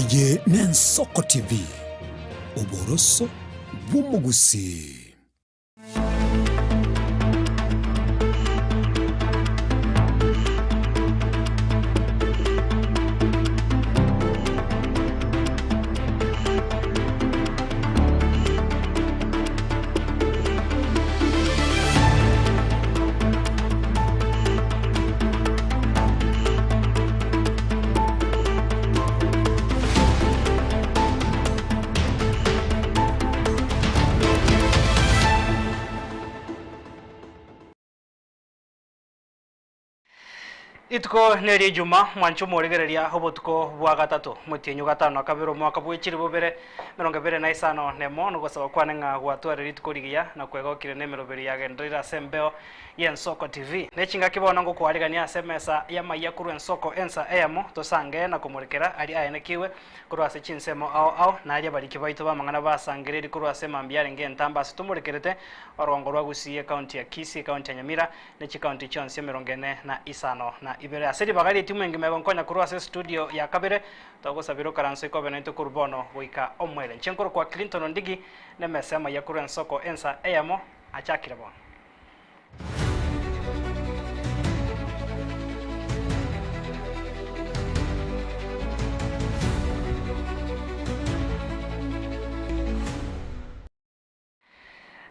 Eye n'Ensoko TV, oboroso bw'omogusii. Rituko neri Ijuma, mwanche omorigereria obotuko bwa gatato, motienyi o gatano na kabere omwaka bwe chilifu bibere emerongo ebere na isano nemo, nogosaba kwane ng'a gwatware rituko rigiya na kwegokire nemeroberi yagendereire ase embeo y'Ensoko TV. Ne chingaki bono ngokoarigania ase emesa y'amayia korwa ensoko ensa eyemo, tosange na komorekera aria aenekigwe korwa ase chinsemo ao ao, na aria abariki baito b'amang'ana basangereiri korwa ase emambia yarenge entambe ase tomorekerete, orogongo rwa Gusii, ekaunti ya Kisii, ekaunti ya Nyamira, ne chikaunti chionsi emerongo ene na isano na ibere. Ase ribaga ri'etimu engima egonkonya korwa ase estudio ya kabere, togosabera okaranso ikobe naintwe korwa bono goika omoerio. Inche nkorokwa Clinton Ondigi, nemesa y'amayia korwa ensoko ensa eyemo, achakire bono.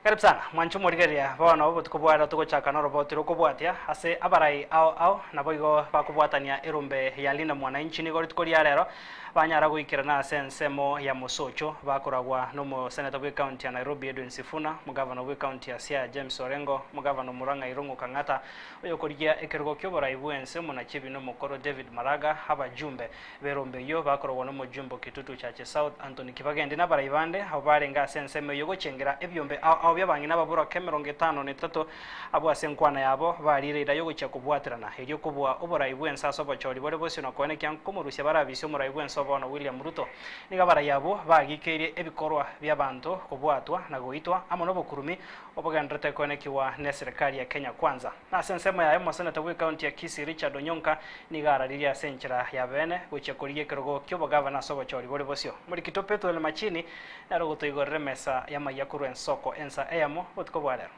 Karibu sana mwanche omorigereria bono obotuko bwa rero togochaka noroboti rokobwatia ase abarai ao ao naboigo bakobwatania erombe ya Linda Mwananchi nigo rituko ria rero banyara goikerana ase ensemo ya Mosocho bakoragwa nomoseneta bwe county ya Nairobi Edwin Sifuna, omogavana bwe county ya Siaya James Orengo, omogavana o Murang'a Irungu Kang'ata, oyokorigia ekerogo kioborai bwense omonachibi nomokoro David Maraga, abajumbe B'erombe eyio bakorogwa nomojumbe o Kitutu Chache South, Anthony Kibagendi, na abarai bande, abwo barenge ase ensemo eyio gochengera ebiombe ao ao bi'abang'ina ababoraka emerongo etano na etato, abwo ase enkwana yabo bariire eira y'ogochia kobwaterana, erio kobua oborai bw'ense ase obochori bore bosio na koenekia nkomorusia barabise omorai bw'ense obono William Ruto. Nigo abarai abwo bagikeirie ebikorwa bi'abanto kobwatwa na goitwa amo nobokurumi obogenderete koenekigwa neserekari ya Kenya Kwanza. Na ase ensemo yaye omoseneta bw'ekaunti ya Kisii Richard Onyonka nigo araririe ase enchera ya beene gochia korigia ekerogo ki'obogavana ase obochori bore bosio. Morikito Pethuel Machini nere ogotoigorera emesa y'amayia korwa ensoko ensa eyemo botuko bwa rero.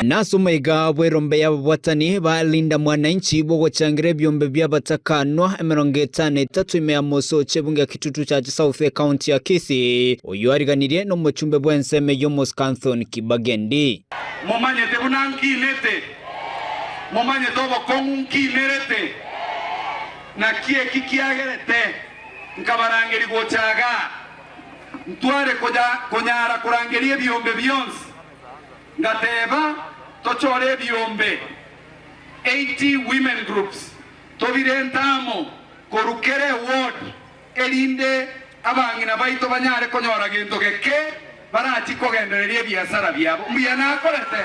Nase omaiga bw'erombe y'ababwatani ba Linda Mwananchi bw'ogochangira ebiombe bi'abatakanwa 53 ime ya Mosocho ebunge ya Kitutu Chache South ekaunti ya Kisii, oyio ariganirie nomochumbe bw'ensemo eyio Mosque Anthony Kibagendi. Momanyete buna nkinete, momanyete obokong'u nkinerete, naki eki kiagerete nkabarangeria gocha igaa, ntware konyara korangeria ebiombe bionsi. Ngateba, Tochore ebiombe, 80 women groups, tobirente amo korwa kera eward, erinde abang'ina baito banyare konyora gento geke barachie kogendereria ebiasara biabo. Mbuya nakorete.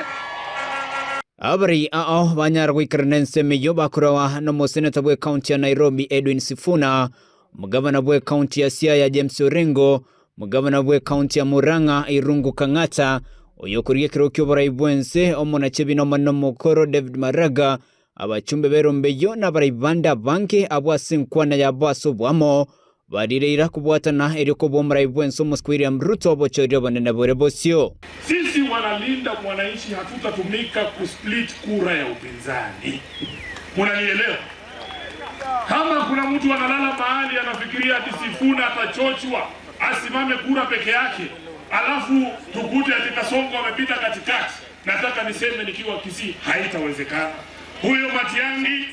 Abarai ao banyara goikerana ensemo eyio bakoragwa nomoseneta bw'ecounty ya Nairobi Edwin Sifuna, omogavana bw'ecounty ya Siaya James Orengo, Omogavana bw'ekaunti ya Murang'a, Irungu Kang'ata, oyokorigia ekerogo ki'oborai bw'ense, omonachebina omonene omokoro David Maraga, abachumbe b'erombe eyio na abarai bande abange abwo ase enkwana yabo ase oboamo, barire eira kobwatana erio kobua omorai bw'ense omosike William Ruto obochori obonene bore bosio. Sisi wanalinda mwananchi hatutatumika kusplit kura ya upinzani. Munanielewa? Kama kuna mtu analala mahali anafikiria ati Sifuna atachochwa asimame kura peke yake, alafu tukute ati Kasongo amepita katikati, nataka niseme nikiwa Kisii, haitawezekana. Huyo Matiang'i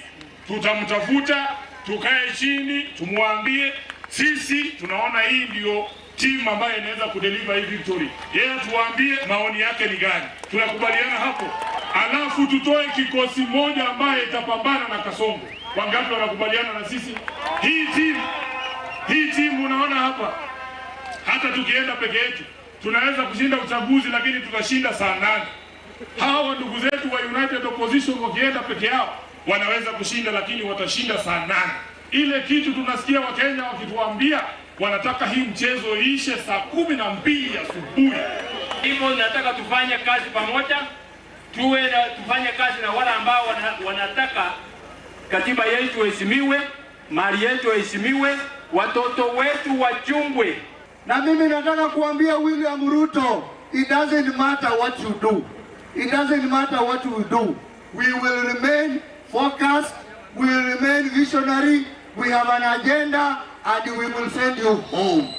tutamtafuta, tukae chini, tumwambie sisi tunaona hii ndio timu ambayo inaweza kudeliver hii victory. Yeye atuambie maoni yake ni gani, tunakubaliana hapo, alafu tutoe kikosi moja ambaye itapambana na Kasongo. Wangapi wanakubaliana na sisi? Hii timu hii timu unaona hapa, hata tukienda peke yetu tunaweza kushinda uchaguzi, lakini tutashinda saa nane. Hawa ndugu zetu wa United Opposition wakienda peke yao wanaweza kushinda, lakini watashinda saa nane. Ile kitu tunasikia Wakenya wakituambia wanataka hii mchezo iishe saa 12 asubuhi. Hivyo nataka tufanye kazi pamoja. Tuwe na tufanye kazi na wale ambao wanataka katiba yetu iheshimiwe, mali yetu iheshimiwe, watoto wetu wachungwe. Na mimi nataka kuambia William Ruto, it doesn't matter what you do. It doesn't matter what you do. We will remain focused, we will remain visionary, we have an agenda and we will send you home.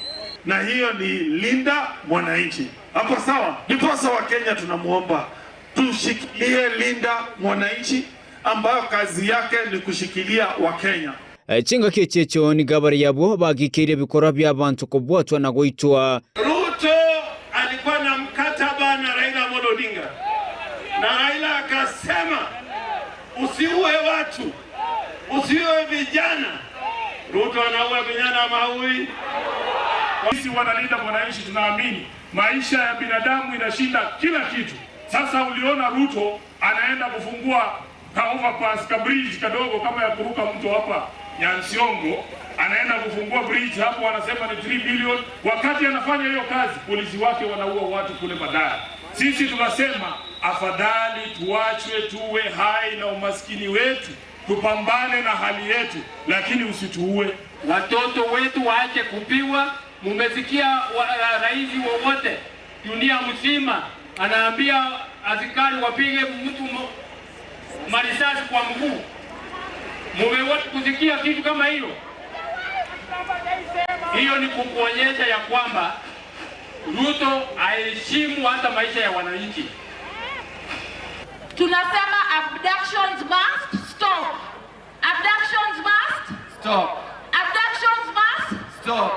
Na hiyo ni Linda Mwananchi. Hapo sawa? Ndiposa Wakenya tunamuomba tushikilie Linda Mwananchi ambayo kazi yake ni kushikilia Wakenya. Chingaki echi echio nigo abarai abwo bagikeirie ebikorwa bi'abanto kobwatwa na goitwa. Ruto alikuwa na mkataba na Raila Amolo Odinga, na Raila akasema usiue watu, usiue vijana. Ruto anaua vijana maui. Sisi wanalinda mwananchi tunaamini maisha ya binadamu inashinda kila kitu. Sasa uliona Ruto anaenda kufungua ka overpass ka bridge kadogo kama ya kuruka mto hapa Nyansiongo, anaenda kufungua bridge hapo, wanasema ni 3 billion. Wakati anafanya hiyo kazi, polisi wake wanaua watu kule Madara. Sisi tunasema afadhali tuachwe tuwe hai na umaskini wetu, tupambane na hali yetu, lakini usituue. Watoto wetu waache kupigwa. Mumesikia rais wowote dunia mzima anaambia askari wapige mtu marisasi kwa mguu? Mumewahi kusikia kitu kama hiyo? Hiyo ni kukuonyesha ya kwamba Ruto aheshimu hata maisha ya wananchi. Tunasema abductions must stop. Abductions must stop. Abductions must stop.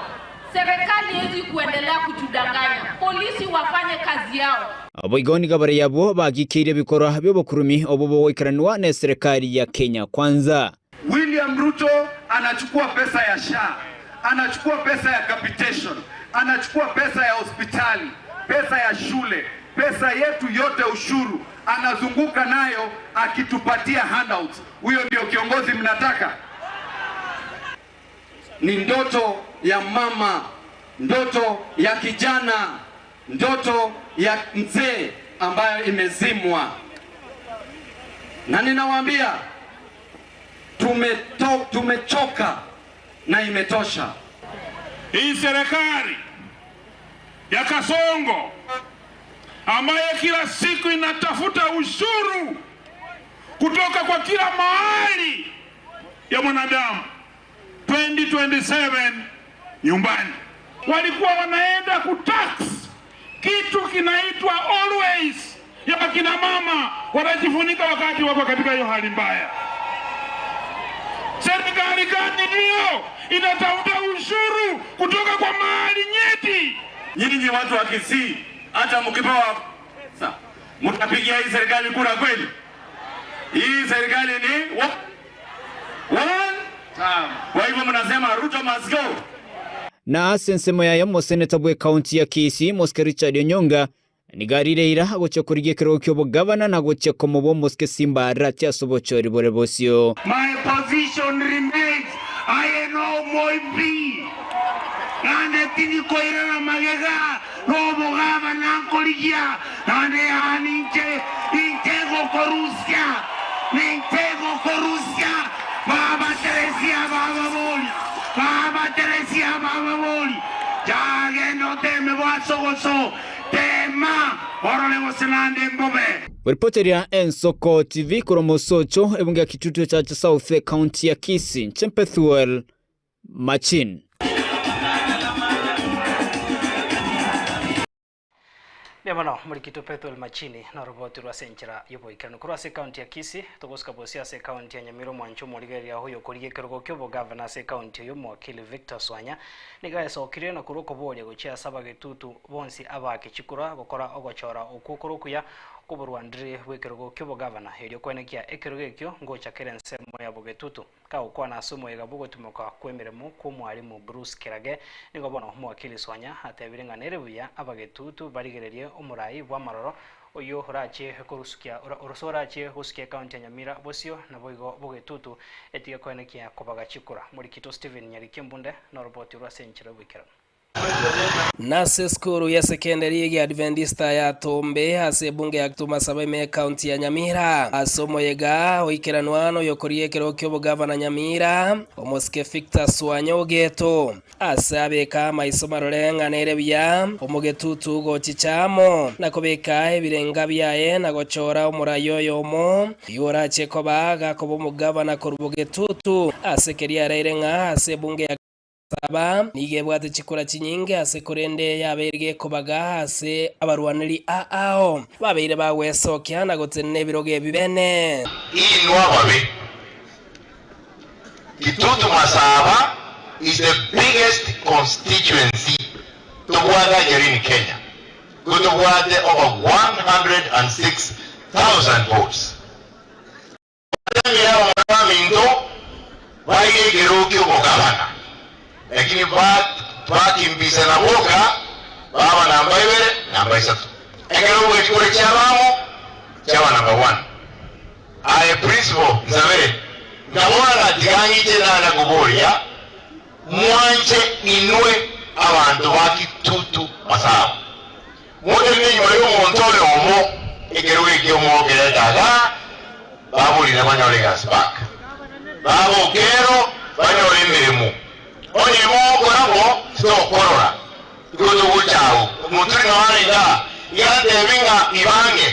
Serikali haiwezi kuendelea kutudanganya. Polisi wafanye kazi yao. Boigo nigo abarai abwo bagikeirie ebikorwa bi'obokurumi obo bogoikaranwa ne serikali ya Kenya Kwanza. William Ruto anachukua pesa ya SHA, anachukua pesa ya capitation, anachukua pesa ya hospitali, pesa ya shule, pesa yetu yote ushuru, anazunguka nayo akitupatia handouts. Huyo ndio kiongozi mnataka? Ni ndoto ya mama, ndoto ya kijana, ndoto ya mzee ambayo imezimwa. Na ninawaambia tumechoka na imetosha. Hii serikali ya Kasongo ambayo kila siku inatafuta ushuru kutoka kwa kila mahali ya mwanadamu, 2027 nyumbani walikuwa wanaenda kutax kitu kinaitwa always ya akina mama wanajifunika wakati wako katika hiyo hali mbaya. Serikali gani hiyo inatafuta ushuru kutoka kwa mahali nyeti? Nyinyi watu wa Kisii, hata mkipewa pesa mtapigia hii serikali kura kweli? Hii serikali ni one term. Kwa hivyo mnasema Ruto must go. Na ase ensemo yaye omoseneta bwe county ya Kisii Mosike Richard Onyonga nigo arire ira gochia korigia ekerogo kia obogavana na gochia komoba omosike Simba Arati ase obochori bore bosio. My position remains. I know Moi B. Nande tini koirana magega no bogavana nkorigia nande yani inche gokorusia ninche gokorusia baba Teresia baba boli baba Teresia baba boli jagendo teme bwasogoso tema orole gosenande mbobe. Ripoteria Ensoko TV korwa Mosocho ebunge ya Kitutu Chache South County ya Kisii Chempethuel Machin. Mbuya mono morikito Pethuel Machini na oroboti rwa ase enchera y'oboikeranu. Korwa ase ekaunti ya Kisii togosika bosia ase ekaunti ya Nyamira omwancho omorigereria oyo okorigia ekerogo kia obogavana ase ekaunti eyo omowakili Victor Swanya nigo aesokire na korwa okoboria gochia ase abagetutu bonsi abake chikura gokora ogochora okwo kore okuya koborwandire bwa ekerogo kia obogavana erio kwenekia ekerogo ekio ngocha kere ensemo ya bogetutu. Kagokwana ase omoyega bwogotumoka kwa emeremo kwa omwarimu Bruce Kerage nigo bono omowakili Swanya atebire ng'a nere buya abagetutu barigererie omorai bwa amaroro oyo orachie korusukia oroso orachie gosukia ekaunti ya Nyamira bosio nabo igo bogetutu etige kwenekia kobagachikura. Morikito Stephen Nyariki Mbunde na oroboti rwa ase enchera y'oboikeranu. Nase esukuru ya sekendari y'Egeadventista ya Tombe ase ebunge ya Kitutu Masaba ime y'Ekaunti ya Nyamira. Ase omoyega oikeranwa noyokoria ekerogo ki'obogavana Nyamira, omosike Victor Swanya Ogeto. Ase abeka amaiso marore ng'a nere buya, omogetutu gochicha amo, na kobeka ebirenga biaye na gochora omorai oyomo, oyio orache koba gakoba omogavana korwa bogetutu, ase keria araire ng'a ase ebunge ya Saba nigo ebwate chikura chinyinge ase korende yabeire gekobaga ase abarwaneri aao babeire bagwesokia na gotenena ebirogo ebi bene. Inwe ababe, Kitutu Masaba is the biggest constituency tobwate agere in Kenya, igo tobwate over 106,000 votes. Batebire abamura baminto baige ekerogo ki'obogabana, lakini bakimbisana boka, baba namba ibere, namba isato. Ekerogo ekikoro chiabamo chiaba namba one. Aye principal nsabere, nkabora ng'a tiga ng'iche nana koboria, mwanche inwe abanto ba Kitutu Masaba. Motenene nyuma y'omonto oyomo, ekerogo ekio mokerete igaa, baborire banyore egasi back. Baboka ero banyore emeremo. Onye mogokora bo, titokorora. Igo togocha agwo. Omonto oria naro are igaa, iga antebi ng'a ibange.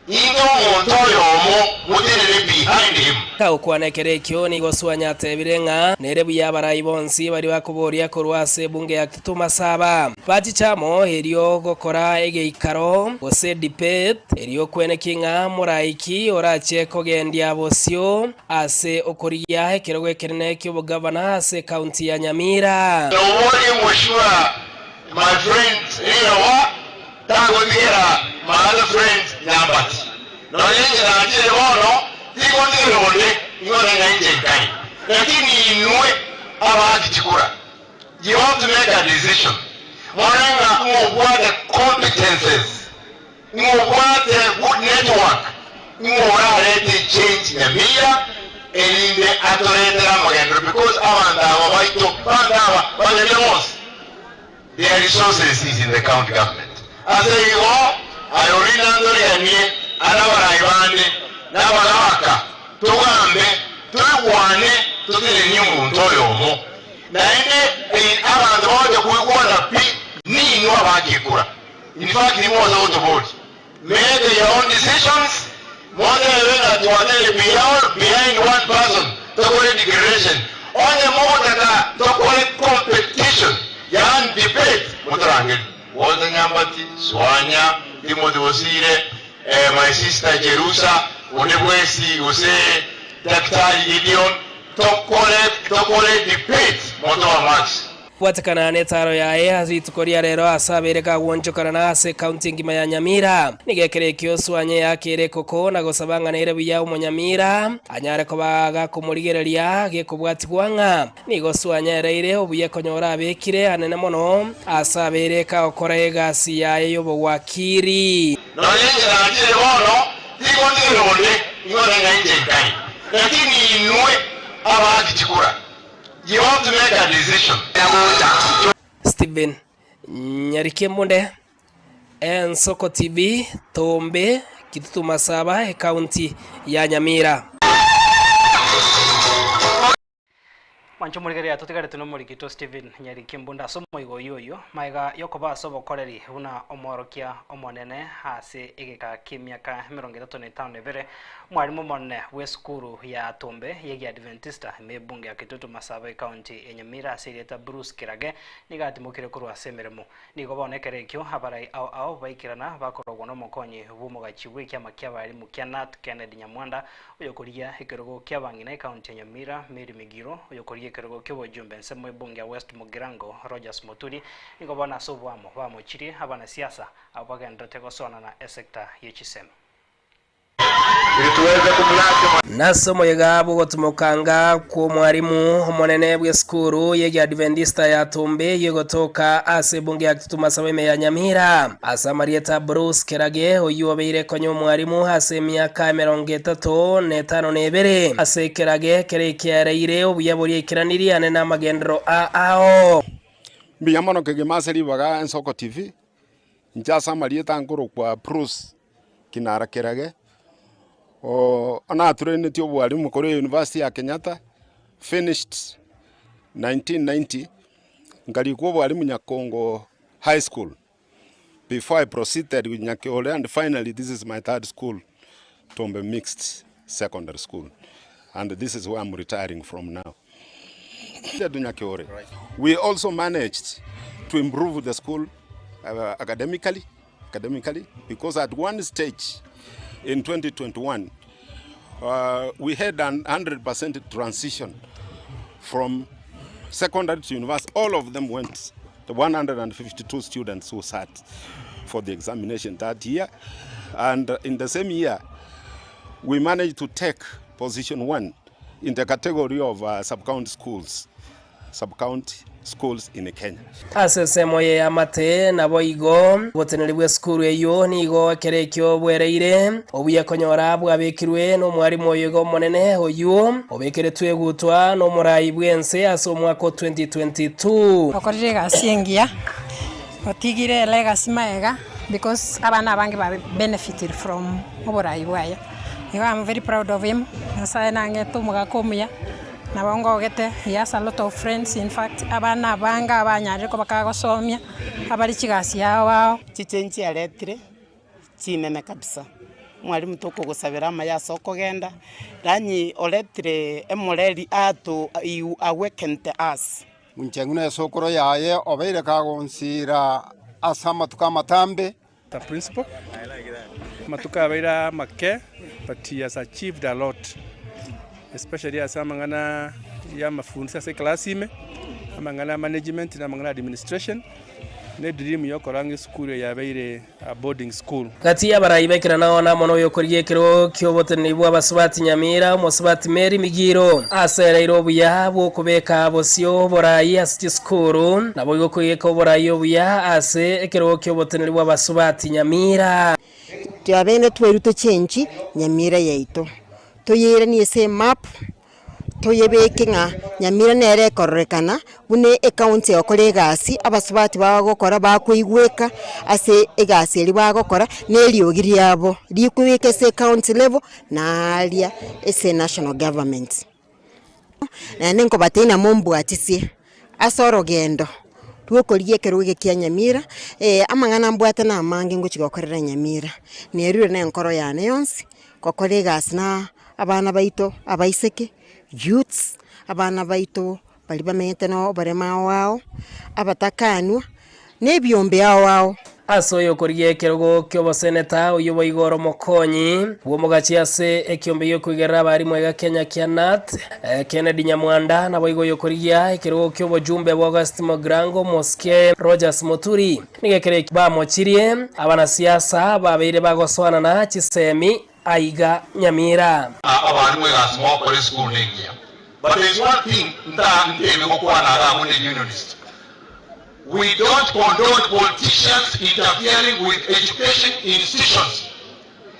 Inge omonto oyomo motenene behind him. Gokwana ekero ekio nigo Swanya atebire ng'a nere buya abarai bonsi baria bakoboria korwa ase ebunge ya Kitutu Masaba bachiche amo erio gokora egeikaro gose debate erio kweneki ng'a morai ki orache kogendia bosio ase okorigia ekerogo ekenene ki'obogavana ase ekaunti ya Nyamira. Noborie Mheshimiwa my friend riroba Tagotigera my other friend Nyambati. Nonya inche nachire bono, tingotigera onde, nigo nanga inche nkai. Lakini inwe abaaki chikura, you have to make a decision. More ng'a ng'obwate competences, ng'obwate good network, ng'orarete change Nyamira erinde atoretere amagenderero because abanto aba baito, abanto aba ba Nyamira bonsi. Their resources is in the county government. Ase igo aye orina ntoriganie are abarai bande na abagaaka, togambe, toigwane, totenenie omonto oyomo. Naende abanto bagocha koigwana pi ninwe abagekura. In fact nimosa gotoboria, make your own decisions, motebe ng'a twateire behind one person tokore declaration. Onye mogotaka tokore competition yaani debate motorangerie. Walter Nyambati, Swanya, Timothy Bosire, my sister Jerusa, onde bwensi gose Daktari Gideon tokore tokore debate motoa marks. Bwatekana netaaro yaye ase rituko ria rero ase abeire kagwonchokana na ase ekaunti engima ya Nyamira. Nigo ekero ekio Oswanya eakeire ekoko na gosaba ng'a nere buya omonyamira anyare koba gakomorigereria gekobwatigwa ng'a nigo Oswanya ereire obuya konyora abekire anene mono ase abeire kagokora egasi yaye y'obowakiri. Nonya inche nachire bono, tingontigera onde, nigo nanga inche nkai. Lakini inwe abaaki chikura, You have to make a decision. Stephen Nyarikembunde, Ensoko TV, Tombe, Kitutu Masaba, Ekaunti ya Nyamira. Mwanche omorigereria totigarete nomorikito Stephen Nyarikembunde ase omoigo oyio oyio magega yokoba ase obokoreri buna omworokia omonene ase egeka ki'emiaka emerongo etato na etano na ebere Omwalimu omonene bw'esukuru ya Tombe y'Egiadventista ime y'ebunge ya Kitutu Masaba ecounty ya Nyamira ase erieta Bruce Kirage nigo atimokire korwa ase emeremo. Nigo bono ekero ekio abarai ao ao baikerana bakorogwa nomokonyi bw'omogachi bw'ekiama ki'abalimu kia Knut Kennedy Nyamwanda oyokorigia ekerogo ki'abang'ina ecounty ya Nyamira Mary Migiro oyokorigia ekerogo ki'obojumbe ensemo y'ebunge ya West Mugirango Rogers Muturi nigo bono ase oboamo bamochirie abanasiasa abwo bagenderete gosoanana esector ye chisemi. Nase omoyega bw'ogotumokanga kw'omwarimu omonene bw'esukuru y'Egeadventista ya Tumbe eyio egotoka ase ebunge ya Kitutu Masaba ime ya Nyamira, ase amarieta Bruce Kerage, oyio obeire konya omwarimu ase emiaka emerongo etato na etano na ebere, ase ekerage kere ekiaereire obuya boria aikeranirie ane namagenderero a ao. Mbuya mono kegima ase ribaga Ensoko TV, inche ase amarieta nkorokwa Bruce Kinara Kerage, naturenetie obwalimu korwa University ya Kenyatta, finished 1990, nkarikwa obwalimu Nyakongo High School before I proceeded with Nyakeore and finally this is my third school, Tombe Mixed Secondary School and this is where I'm retiring from now. Nyakeore. We also managed to improve the school uh, academically, academically because at one stage in 2021 uh, we had an 100% transition from secondary to university. All of them went, the 152 students who sat for the examination that year. And in the same year, we managed to take position one in the category of uh, sub-county schools, sub-county schools in Kenya. Ase ensemo ye y'amate, naboigo oboteneneri bw'esukuru eyio nigo ekero ekio bwereire obuya konyora bwabekirwe nomwarimu oyo iga omonene oyio obekeretwe egutwa nomorai bw'ense ase omwaka o 2022. Okorire egasi engiya, otigire elegacy maega because abana abange ba benefited from oborai bwaye. Igo am very proud of him, Nyasaye nang'ete omogaka omuya. Nabo ngogete, he has a lot of friends, in fact abana abange abanyarire koba kagosomia, abare chigasi ao ao. Chichenchi aretire chinene kabisa, mwalimu tokogosabera amaya ase okogenda, yaani oretire emoreri ato you awakened us. Inche ng'ina esokoro yaye obeire kagonsira ase amatuko amatambe. The principal, amatuko abeire amake but he has achieved a lot especially ase amang'ana ya amafunso ase eclass ime, amang'ana ya management na amang'ana ya administration, na edream ya okora ng'a esukuru eye yabeire a boarding school. Gati y'abarai b'ekeranao namo noyokorigia ekerogo ki'oboteneneri bw'abasubati Nyamira, omosubati Mary Migiro, asereire obuya bw'okobeka bosio oborai ase chisukuru, naboigo koigeka oborai obuya ase ekerogo ki'oboteneneri bw'abasubati Nyamira. Twabene twairwe tochenchi Nyamira yaito, toyeiranie ase emap, Toyebeke ng'a Nyamira nere ekororekana buna ecounty egokora egasi, abasubati bagokora bakoigweka ase egasi eria bagokora, na eriogi riabo rikoigweka ase ecounty level na aria ase enational government. Naende nkobatebia ng'a mombwatisie ase orogendo rwokorigia ekerogo eke kia Nyamira, amang'ana mbwate namange ngochia gokorera Nyamira, nerure na enkoro yane yonsi. Gokora egasi na abana baito abaiseke, youths, abana baito baria bamenyete na oboremo ao ao, abatakanwa, na ebiombe ao ao. Ase oyokorigia ekerogo ki'oboseneta oyio boigo ore omokonyi bw'omogachi ase ekiombe gi'okoigerera abarimu aiga Kenya kia KNUT, Kennedy Nyamwanda, naboigo oyokorigia ekerogo ki'obojumbe bwa Augustine Mogrango Mosike Rogers Muturi. Nigo ekero ekio bamochirie abanasiasa babeire bagosoanana chisemi aiga Nyamira. Abarimu egasi mogokora esukuru nengiya but there is one thing nta ntebe gokwana iga abwo ne unionist we don't condone politicians interfering with education institutions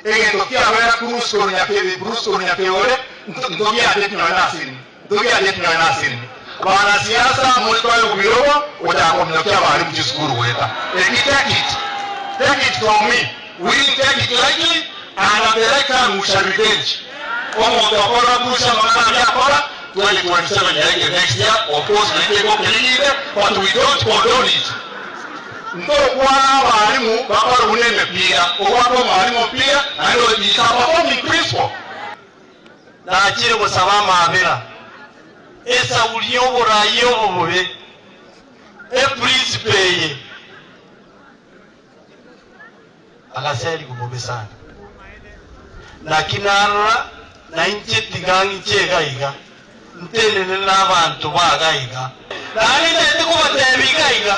egento kiabera Bruce korwa Nyakebe Bruce korwa Nyakeore ntogiacheti nonya nase erimi Ntogiacheti nonya nase erimi. Abanasiasa more twaye obobirogo gochaka kominyokia abarimu chisukuru goeta eki take it take it from me we didn't take it lightly and at the right time we shall revenge omonto okorora Bruce amang'ana aria akora 2027 yaikire next year of course naintwe egokirigite but we don't condone it ntokwana abarimu bakore buna emepira ogwaka omwarimu omopira naende oyo is a performing principal. Nachire gosaba amaabera, esauri y'oboraai obo bobe, eprinciple eye. Agaserigwa bobe sana. Naki narora nainche tiga ng'iche iga iga, ntenene nabanto ba iga iga. Naende ntagete kobatebia iga iga,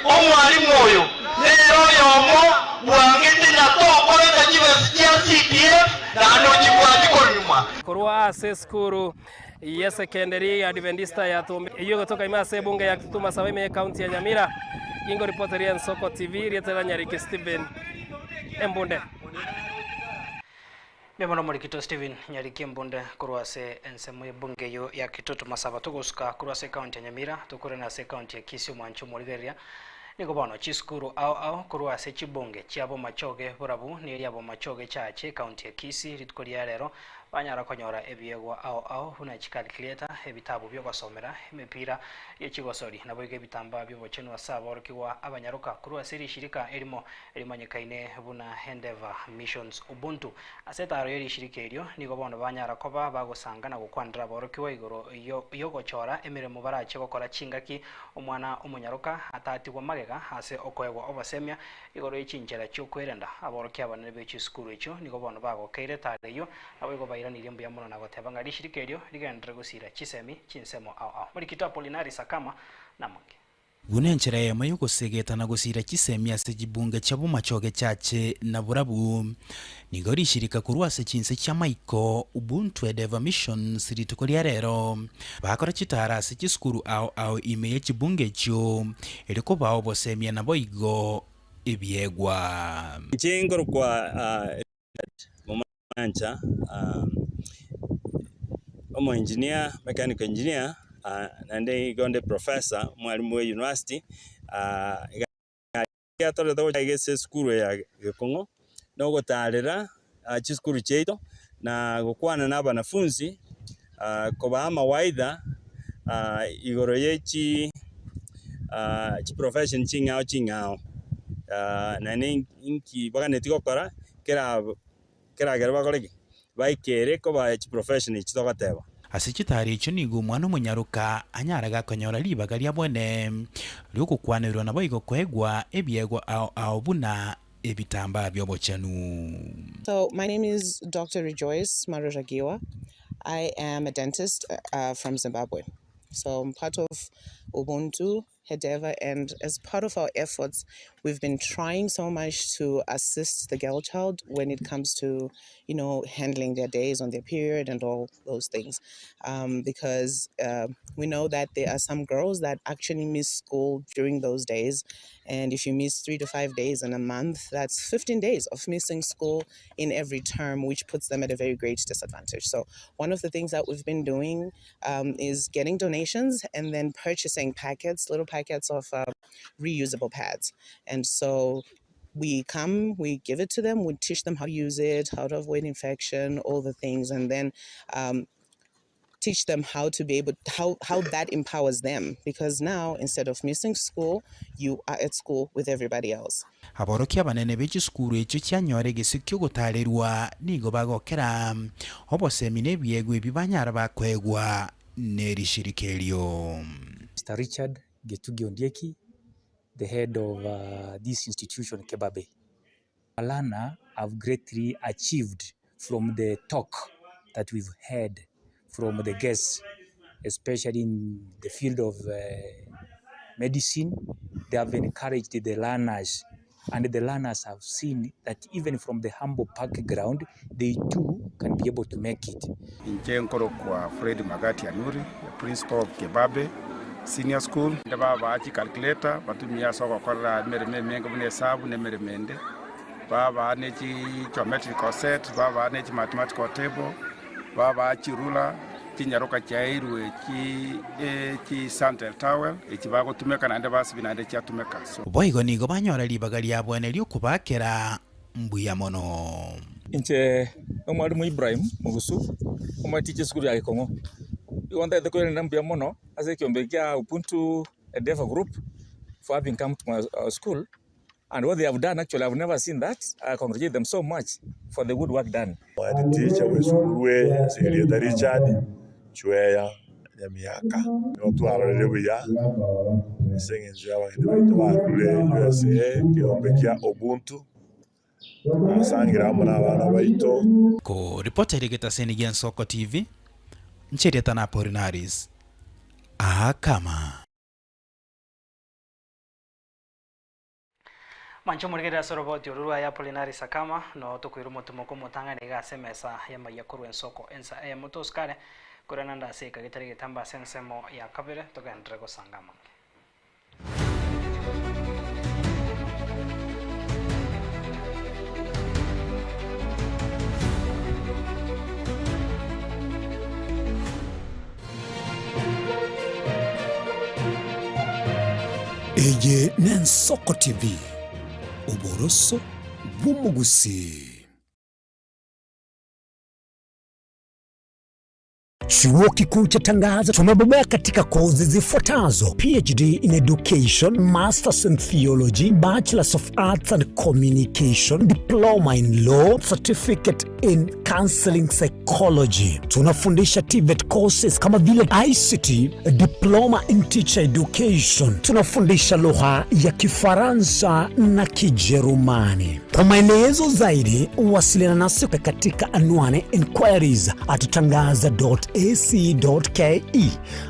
omwalimu oyo nere oyomo bwangete na tokoreta chibesa chia CDF naende ochibwati korwa nyuma. Korwa ase esukuru y'esekenderi ya Adventista ya Tumbe eyio egotoka ime ase ebunge ya Kitutu Masaba ime y'ecounty ya Nyamira, Ingoripoteria Ensoko TV, rieta ria Nyariki Stephen Embunde. Mbuya mono Omorikito Stephen Nyariki Embunde korwa ase ensemo y'ebunge eyio ya Kitutu Masaba togosuka korwa ase ekaunti ya Nyamira tokorene ase ekaunti ya Kisii omwanchi omorigereria nigo bono chisukuru ao ao korwa ase chibunge chia Bomachoge Borabu na eria Bomachoge Church ekaunti ya Kisii rituko ria rero banyara konyora ebiegwa ao ao buna chicalculator, ebitabu biogosomera, emepira ye chigosori naboigo ebitambaa biobochenu ase aborokigwa abanyaroka korwa ase rishirika erimo rimanyekaine buna Endeavour Missions Ubuntu. Ase etaaro ye rishirika erio nigo bono banyara koba bagosanga na gokwanera aborokigwa igoro yogochora emeremo barache gokora chingaki omwana omonyaroka atatigwa magega ase okoegwa obosemia igoro ye chinchera chi'okwerenda. Aborokia abanene be chisukuru echio nigo bono bagokeire etaaro eyio, naboigo bairanirie mbuya mono na goteba ng'a rishirika erio rigenderere gosira chisemi chinsemo ao ao. Morikito Apolinari Sakama namonge. Buna enchera eyemo y'ogosegeta na gosiira chisemi ase chibunge chia bomachoge chache na borabu, nigo rishirika korwa ase chinse chi'amaiko Ubuntu Endeavour Missions rituko ria rero bakora chitaara ase chisukuru ao ao ime ye chibunge echio erio kobaa obosemia naboigo ebiegwa. Inche nkorokwa Richard Momancha, omo engineer, mechanical engineer, naende igo nde professor, omwalimu bwa university, iga ekiatorete gocha iga ase esukuru eye ya Gekong'o, na ogotarera chisukuru chiaito, na gokwana na abanafunzi, kobaa amawaidha igoro ye chi chiprofession ching'ao ching'ao, naende inki baganetie gokora kera keragere bakore ki? Baikere koba chiprofession echi togoteba. Ase chitaaro echio nigo omwana omonyaroka anyare gakonyora ribaga ria bwene ri'ogokwanerwa naboigo koegwa ebiegwa ao ao buna ebitambaa bi'obochenu. So my name is Doctor Rejoice Maruzvagiwa. I am a dentist from Zimbabwe. So I'm part of Ubuntu Hedeva and as part of our efforts we've been trying so much to assist the girl child when it comes to you know handling their days on their period and all those things um, because uh, we know that there are some girls that actually miss school during those days and if you miss 3 to 5 days in a month that's 15 days of missing school in every term which puts them at a very great disadvantage so one of the things that we've been doing um, is getting donations and then purchasing packets, little packets of uh, reusable pads. And so we come, we give it to them, we teach them how to use it, how to avoid infection, all the things, and then um, teach them how to be able how how that empowers them because now instead of missing school you are at school with everybody else Aborokia abanene be chisukuru echio chianyora egesio ki'ogotaarerwa nigo bagokera obosemi na ebiegwa ebi banyara bakoegwa nerishirika erio. Mister Richard Gitugi Ondieki, the head of this institution Kebabe. A learner have greatly achieved from the talk that we've heard from the guests especially in the field of medicine, they have encouraged the learners and the learners have seen that even from the humble background they too can be able to make it. Inche nkorokwa Fred Magati Anuri, the principal of Kebabe Senior School. Inde babaa chicalculator batumie ase ogokorera emeremo emenge buna esabu na emeremo ende. Babaa ne chigeometrical set, babaa ne chimathematical table, babaa chiruler, chinyaroka chiaeirwe chi chi sandal towel, echi bagotumeka naende basibia naende chiatumeka. So. Boigo nigo banyora ribaga riabwene ri'okobaakera mbuya mono. Inche nomwalimu Ibrahim Mugusu, omoticha esukuru ya Gekong'o. Igo ntagete koirania mbuya mono ase ekiombe kia Ubuntu Endeavour Group for having come to my our school and what they have done actually I have never seen that, I congratulate them so much for the good work done. Head teacher bw'esukuru eye ase erieta Richard Chweya Nyamiaka. Nigo twarorire buya ase eng'encho y'abageni baito barure USA ekeombe kia Ubuntu, basangire amo nabana baito. Koripota ere getaseni gia Nsoko TV, inche erieta na Apolinaris Akama. Manche omorigererie ase oroboti oru rwaye Apolinari Sakama, noo tokoira omotimoko omotang'ani iga ase emesa y'amayia korwa ensoko ensa eyemo tosikare, korwa naende ase eka getari getambe ase ensemo ya kabere togenderere gosanga amange. Eye n'Ensoko TV, oboroso bw'omogusii. Chuo Kikuu cha Tangaza tumebobea katika kozi zifuatazo: PhD in Education, Masters in Theology, Bachelors of Arts and Communication, Diploma in Law, Certificate in Counseling Psychology. Tunafundisha TVET courses kama vile ICT, Diploma in Teacher Education. Tunafundisha lugha ya Kifaransa na Kijerumani. Kwa maelezo zaidi, wasiliana nasi katika anwani inquiries at tangaza.ac.ke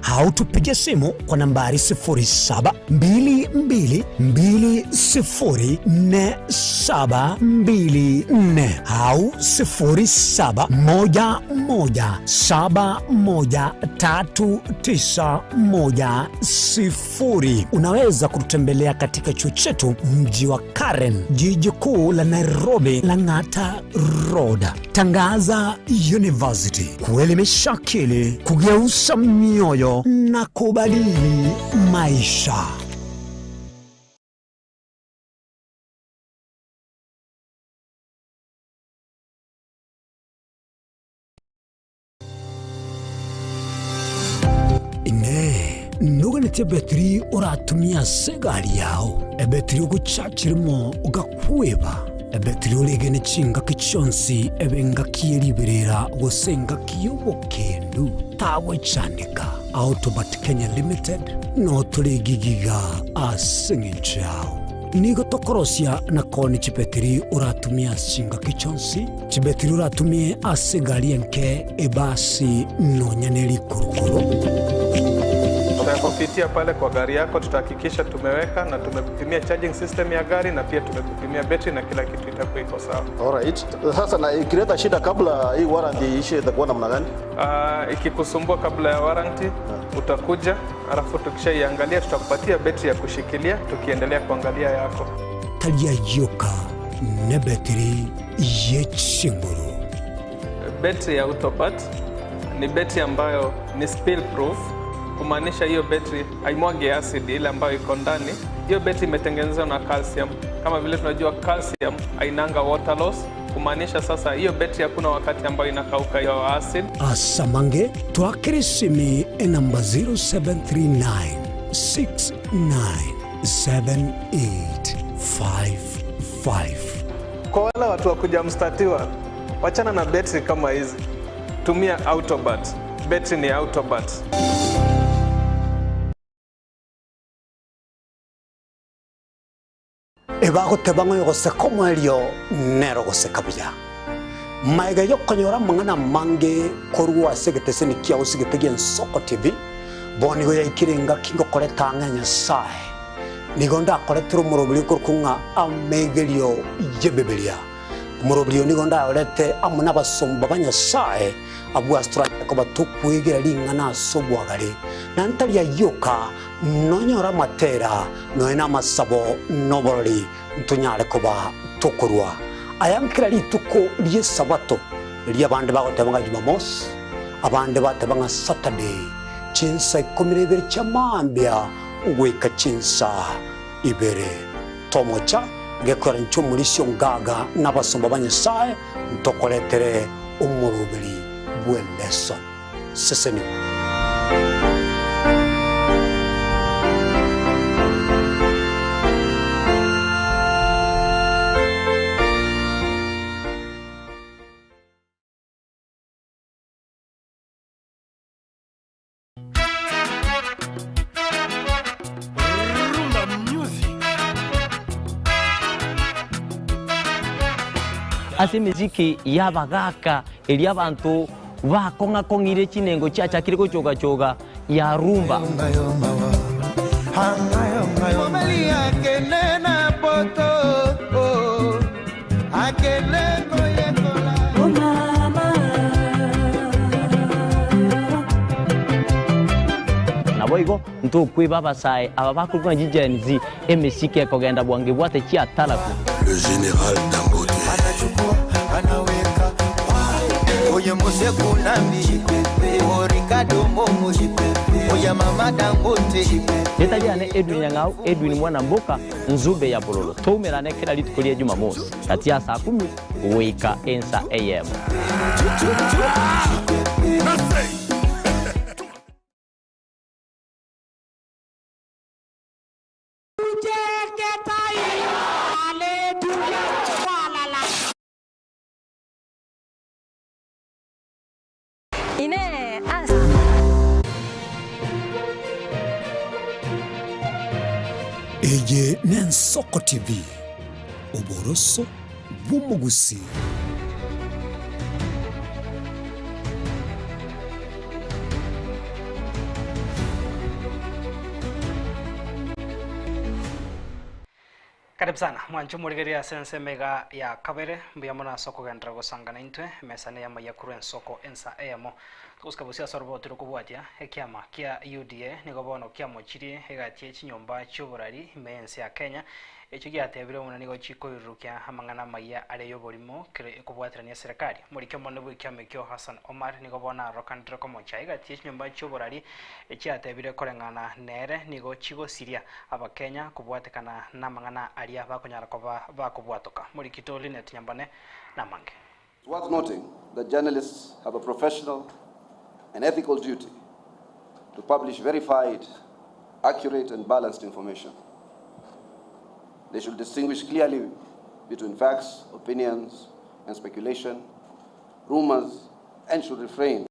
au tupige simu kwa nambari 0722204724 au 0711713910. Unaweza kututembelea katika chuo chetu mji wa Karen, jiji kuu la Nairobi, Lang'ata Road. Tangaza University, kuelimisha akili, kugeuza mioyo na kubadili maisha. Inee, noganeti ebetiri oratumie ase egari yao, ebetiri ogochachirimo ogakweba, ebetiri oregene chingaki chionsi ebe engaki ye riberera gose engaki y'obokendu, tagwechandeka. Autobat Kenya Limited no tore gigiga ase eng'encho yao. Nigo tokorosia na koonia chibetiri oratumie ase chingaki chionsi, chibetiri oratumie ase egari enke, ebasi, nonya ne rikurukuru. Tutakupitia pale kwa gari yako, tutahakikisha tumeweka na tumekupimia charging system ya gari na pia tumekupimia betri na kila kitu itakuwa iko sawa. Alright. Sasa na ikileta shida kabla hii warranty iishe itakuwa namna gani? Ikikusumbua kabla ya warranty utakuja, alafu tukishaiangalia tutakupatia betri ya kushikilia tukiendelea kuangalia yako. Taria yoka nebetiri ye chinguru. Betri ya Autopat ni betri ambayo ni spill proof, kumaanisha hiyo betri haimwagi acid ile ambayo iko ndani. Hiyo betri imetengenezwa na calcium. Kama vile tunajua calcium hainanga water loss, kumaanisha sasa hiyo betri hakuna wakati ambayo inakauka hiyo acid. Asamange twakere esimi enamba 0739 697855. Kwa wale watu wa kuja mstatiwa, wachana na betri kama hizi, tumia Autobat. Betri ni Autobat. Ebagoteba ng'a oyogoseka omoerio nere ogoseka buya. Magega y'okonyora amang'ana amange korwa ase egeteseni kiao ase egete gi'Ensoko TV, bono nigo yaikire engaki ngokoreta ang'e Nyasae. Nigo ndakoretere omoroberi okorokwa ng'a Amegerio y'Ebibilia. Omoroberi oyo nigo ndayorete amo nabasomba ba Nyasae, abwo ase toranyare koba tokwegera ring'ana ase obwagare, na ntari ayio oka, nonyore amatera, nonya namasabo, na oborori, ntonyare koba tokorua aya nkera rituko ri'Esabato, erio abande bagoteba ng'a Jumamosi, abande bateba ng'a Saturday, chinsa ikomi na ibere chia mambia goika chinsa ibere. Tomocha gekora inche omorisia ongaga na abasomba ba Nyasae ntokoretere omoroberi bw'eleson. Sesenigwa. Rumba music. Ase emesiki y'abagaaka eria abanto bakong'a-kong'ire chinengo chiachakire gochoga-choga ya rumba. Mobali akende na poto oh, akende koyekola. Oh, mama. Naboigo ntokweba abasae aba bakorokwa ng'a chiGen Z emesiki ekogenda bwango ebwate chiataraku. Le général Dangote. Anachukua, anaweka oye Mose Kunambi, o Ricardo Momo, oye Ya mama Dangote. Rita riane Edwin Nyang'au, Edwin mwana mboka, Nzube ya bololo. Toumerane kera rituko ria Jumamosi, gati ya saa kumi goika ensa eyemo. Inee! Ase. Eye n'Ensoko TV, oboroso bw'omogusii. Karibu sana mwanche omorigereria ase ensemo iga ya kabere, mbuya mono ase okogenderera gosangana intwe, emesa neye amaiya korwa ensoko ensa eyemo. Togosika bosio ase oroboti rokobwatia, ekiama kia UDA nigo bono kiamochirie egati ye chinyomba chi'oborari ime y'ense ya Kenya, echio giatebire buna nigo chikoirurukia amang'ana amaiya are y'oborimo kere ekobwaterania eserekari. Omoriki omonene bw'ekiama ekio Hassan Omar nigo bono arokanire komocha egati ye chinyomba chi'oborari echiatebire koreng'ana nere nigo chigosiria Abakenya kobwatekana namang'ana aria bakonyara koba bakobwatoka. Morikito Linet Nyambane namange. It's worth noting that journalists have a professional and ethical duty to publish verified, accurate, and balanced information. They should distinguish clearly between facts, opinions, and speculation, rumors, and should refrain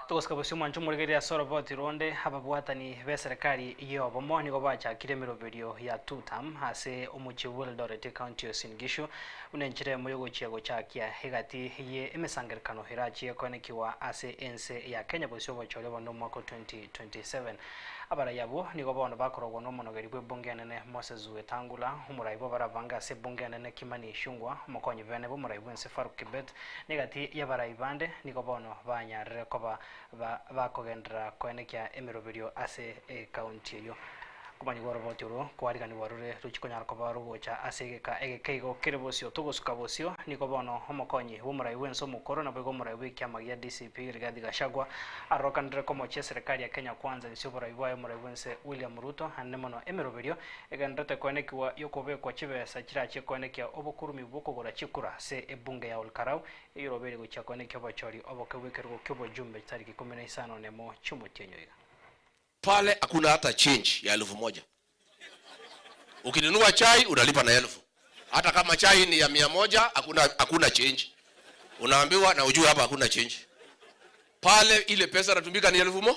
Togosika bosio mwanche omorigereria ase oroboti ronde, ababwatani b'eserekari y'obomo nigo bachakire emeroberio ya two term ase omochie bw'Eldoret ecounty ya Uasin Gishu buna enchera eyemo yogochia gochakia egati ye emesangerekano erachie koenekiwa ase ense ya Kenya bosio obochori obonene omwaka o 2027. Abarai abwo nigo bono bakorogwa nomonogeri bw'ebunge enene Moses Wetangula, omorai bw'abarabange ase ebunge enene Kimani Ichung'wa, omokonyi bene bw'omorai bw'ense Farouk Kibet, na egati y'abarai bande nigo bono banyarire koba bakogenderera koenekia emeroberio ase ekaunti eyio. Komanyigwa oroboti orwo kwariganigwa rore rochie konyara koba rogocha ase egeka egeke igo kere bosio togosuka bosio nigo bono omokonyi bw'omorai bw'ense omokoro naboigo omorai bw'ekiama gia DCP Rigathi Gachagua arokanire komochia eserekari ya Kenya Kwanza inse oborai bwaye omorai bw'ense William Ruto anene mono emeroberio egendererete koenekiwa y'okobekwa chibesa chirachie koenekia obokurumi bw'okogora chikura ase ebunge ya Olkalau eyorobeire gochia koenekia obochori oboke bw'ekerogo ki'obojumbe chitariki ikomi na isano nemo chi'omotienyi oiga. Pale hakuna hata change ya 1000. Ukinunua chai unalipa na 1000. Hata kama chai ni ya 100 hakuna, hakuna change. Unaambiwa na ujue hapa hakuna change. Pale ile pesa inatumika ni 1000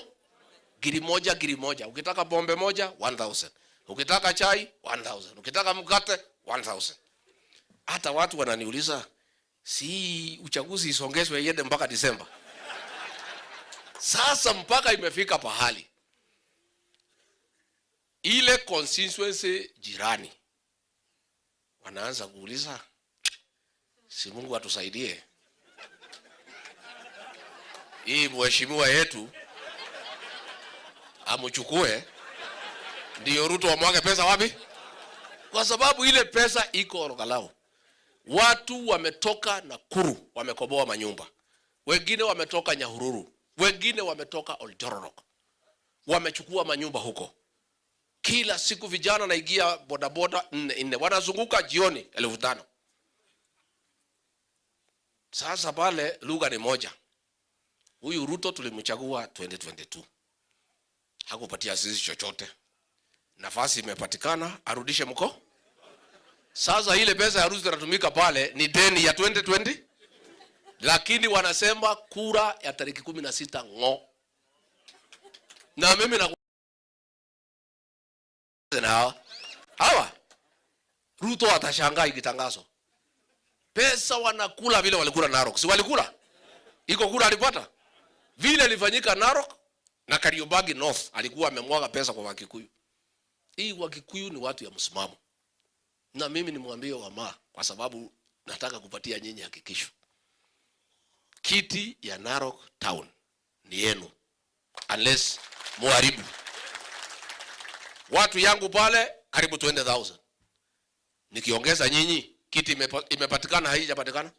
giri moja giri moja. Ukitaka bombe moja 1000. Ukitaka chai 1000. Ukitaka mkate 1000. Hata watu wananiuliza si uchaguzi isongezwe iende mpaka Disemba? Sasa mpaka imefika pahali ile constituency jirani wanaanza kuuliza, si Mungu atusaidie, hii mheshimiwa yetu amchukue ndiyo Ruto amwage pesa wapi? Kwa sababu ile pesa iko Olkalou. Watu wametoka Nakuru wamekoboa manyumba, wengine wametoka Nyahururu, wengine wametoka Oljororok, wamechukua manyumba huko. Kila siku vijana naingia bodaboda nne nne, wanazunguka jioni 5000. Sasa pale lugha ni moja. Huyu Ruto tulimchagua 2022 hakupatia sisi chochote, nafasi imepatikana, arudishe mko. Sasa ile pesa ya Ruto inatumika pale ni deni ya 2020, lakini wanasema kura ya tariki 16 ng'o. Na mimi na na hawa hawa Ruto atashangaa ikitangazo pesa wanakula vile walikula Narok, si walikula iko kura alipata vile ilifanyika Narok na Kariobangi North, alikuwa amemwaga pesa kwa Wakikuyu. Hii Wakikuyu ni watu ya msimamo, na mimi nimwambie wama, kwa sababu nataka kupatia nyinyi hakikisho. Kiti ya Narok town ni yenu unless muharibu. Watu yangu pale karibu 20,000. Nikiongeza nyinyi kiti imepatikana haijapatikana?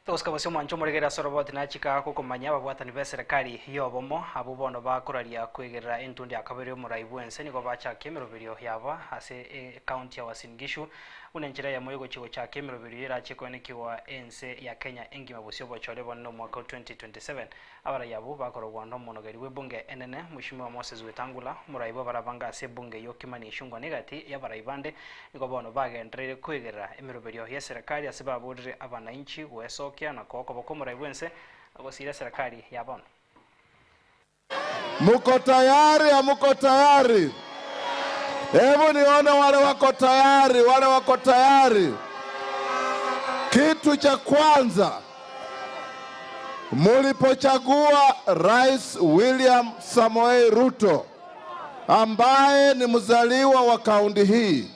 Togosika bosio omwancho omoregere ase oroboti nachika gokomanya ababwatani b'eserekari y'obomo abwo bono bakoraria kwegerera entundi ya kabere y'omorai bw'ense nigo bachakia emeroberio yabo ase ecounty ya Uasin Gishu buna enchera eyemo y'ogochia gochakia emeroberio erachie koenekigwa ense ya Kenya engima bosio obochore bonene omwaka o 2027 Abarai abwo bakorogwa nomonogeri bw'ebunge enene, Mweshimiwa Moses Wetangula, omorai bw'abarabanga ase ebunge eyio Kimani Ichung'wa na egati y'abarai bande nigo bono bagendereire koegerera emeroberio y'eserekari ase baborire abanainchi goesokia na koa okoboko omorai bw'ense na gosiira eserekari ya bono. Muko tayari hamuko tayari? Hebu nione wale wako tayari, wale wako tayari. Kitu cha kwanza mulipochagua Rais William Samoei Ruto ambaye ni mzaliwa wa kaunti hii,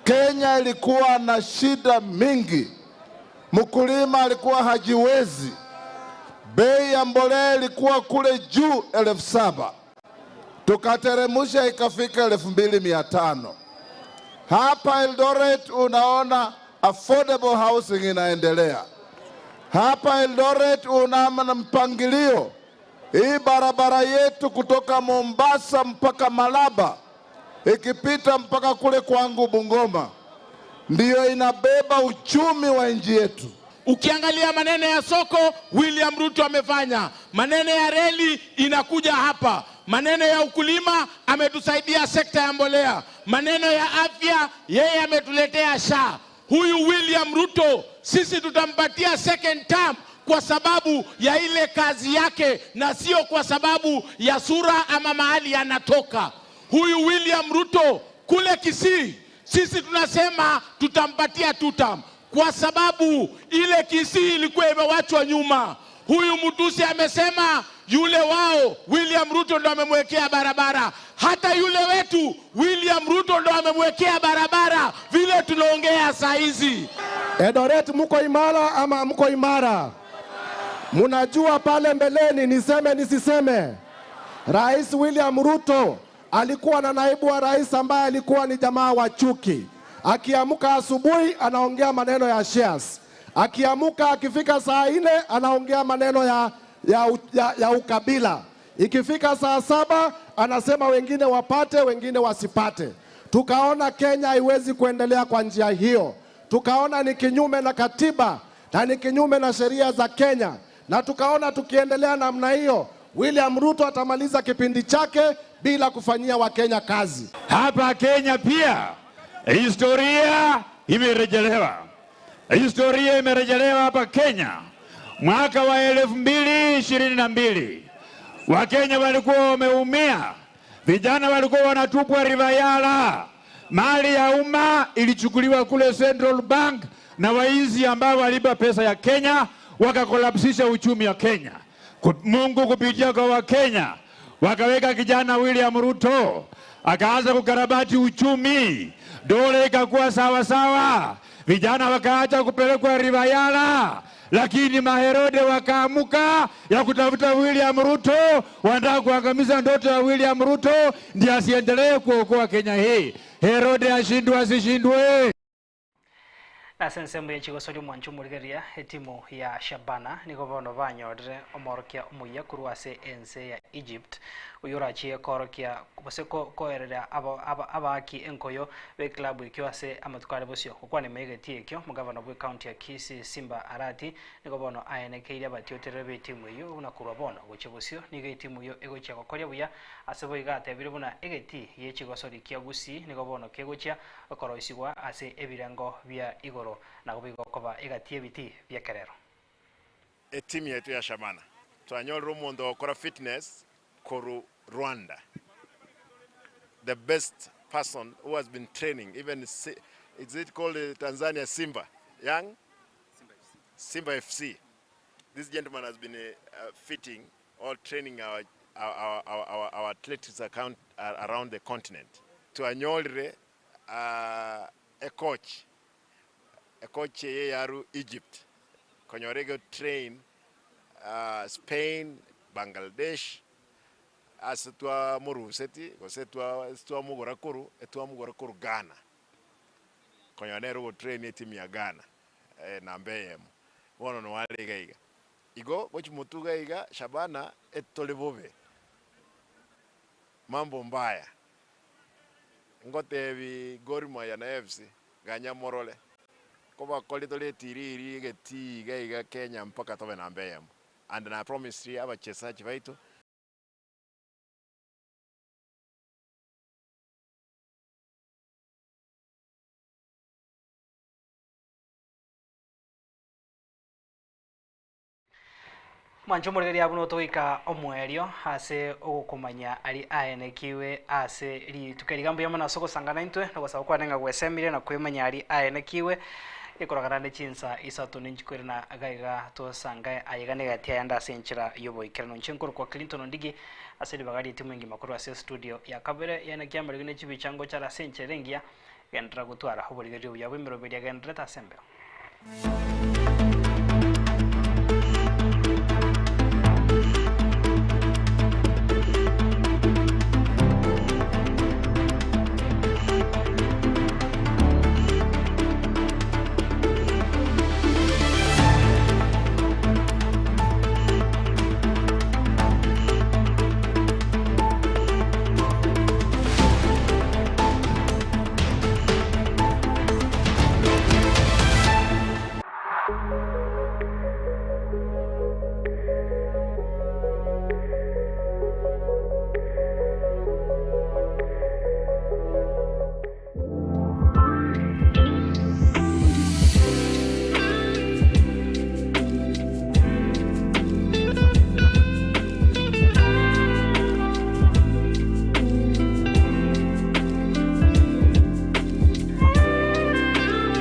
Kenya ilikuwa na shida mingi. Mkulima alikuwa hajiwezi, bei ya mbolea ilikuwa kule juu 7,000 tukateremusha ikafika 2,500. Hapa Eldoret unaona affordable housing inaendelea. Hapa Eldoret una mpangilio, hii barabara yetu kutoka Mombasa mpaka Malaba ikipita mpaka kule kwangu Bungoma ndiyo inabeba uchumi wa nchi yetu. Ukiangalia maneno ya soko William Ruto amefanya, maneno ya reli inakuja hapa, maneno ya ukulima ametusaidia sekta ya mbolea, maneno ya afya yeye ametuletea SHA. Huyu William Ruto sisi tutampatia second term kwa sababu ya ile kazi yake na sio kwa sababu ya sura ama mahali anatoka. Huyu William Ruto kule Kisii sisi tunasema tutampatia two term kwa sababu ile Kisii ilikuwa imewachwa nyuma. Huyu Mtusi amesema yule wao William Ruto ndo amemwekea barabara, hata yule wetu William Ruto ndo amemwekea barabara vile tunaongea saa hizi. Eldoret muko imara ama mko imara? Munajua pale mbeleni, niseme nisiseme, Rais William Ruto alikuwa na naibu wa rais ambaye alikuwa ni jamaa wa chuki. Akiamka asubuhi anaongea maneno ya shares, akiamka akifika saa 4 anaongea maneno ya ukabila, ikifika saa 7 anasema wengine wapate wengine wasipate. Tukaona Kenya haiwezi kuendelea kwa njia hiyo, tukaona ni kinyume na katiba na ni kinyume na sheria za Kenya, na tukaona tukiendelea namna hiyo William Ruto atamaliza kipindi chake bila kufanyia Wakenya kazi. Hapa Kenya pia historia imerejelewa. Historia imerejelewa hapa Kenya. Mwaka wa elfu mbili ishirini na mbili Wakenya walikuwa wameumia, vijana walikuwa wanatupwa River Yala, mali ya umma ilichukuliwa kule Central Bank na waizi ambao waliiba pesa ya Kenya wakakolapsisha uchumi wa Kenya. Mungu kupitia kwa Wakenya wakaweka kijana William Ruto akaanza kukarabati uchumi, dola ikakuwa sawa sawa, vijana wakaacha kupelekwa River Yala, lakini maherode wakaamuka ya kutafuta William Ruto, wanataka kuangamiza ndoto ya William Ruto ndiye asiendelee kuokoa Kenya hii. Herode ashindwe asishindwe? Ase ensemo ye chigosoria omwancho omorigereria etimu ya Shabana nigo bono banyorire omorokia omuya korwa ase ense ya Egypt oyo orachie korokia gose koerera abaaki enkoyo b'eclub ekio ase amatuko are bosio gokwana emegeti ekio omogavana bwa ecounty ya Kisii Simba Arati nigo bono aenekeire abatioterere b'etimu eyio buna korwa bono gochia bosio nigo etimu eyio egochia gokoria buya ase boiga atebire buna egeti ye chigosori kia Gusii nigo bono kegochia okoroisigwa ase ebirengo bia igoro nabo bigokoba egati ebiti bi'ekerero. Etimu yaito ya Shabana twanyorire omonto ogokora fitness korwa Rwanda, the best person who has been training even is it called Tanzania Simba Young Simba FC. This gentleman has been fitting or training our athletics account around the continent. Twanyorire a coach, a coach eye yaru Egypt, konyora ego train Spain, Bangladesh, ase twamoruseti gose twa ase twamogora korwa, etwamogora korwa Ghana. Konyora nere ogotrain etimu ya Ghana, namba eyemo. Bono noo are iga iga. Igo gochia motwe iga iga, Shabana etore bobe, mambo mbaya. Ngotebi Gor Mahia na AFC, ganya morore, kobakori tore etiriri egetii iga iga Kenya mpaka tobe namba eyemo. And na promised abachesaji baito. Mwanche omorigereria buna otogoika omoerio ase ogokomanya aria aenekiwe ase rituko eri. Iga mbuya mono ase ogosangana intwe, na ogosaba kwane ng'a gwesemire na kwemanya aria aenekiwe, gekorogana ne chinsa isato ninchikwere na iga iga tosangae aye iga negati ayande ase enchera y'oboikeranu. Inche nkorokwa Clinton Ondigi ase ribaga ri'etimu engima korwa ase estudio ya kabere yaenekia amariogi ne chibicha ngochara ase enchera engiya, genderera gotwara oborigereria obuya bw'emeroberio agendererete ase embeo.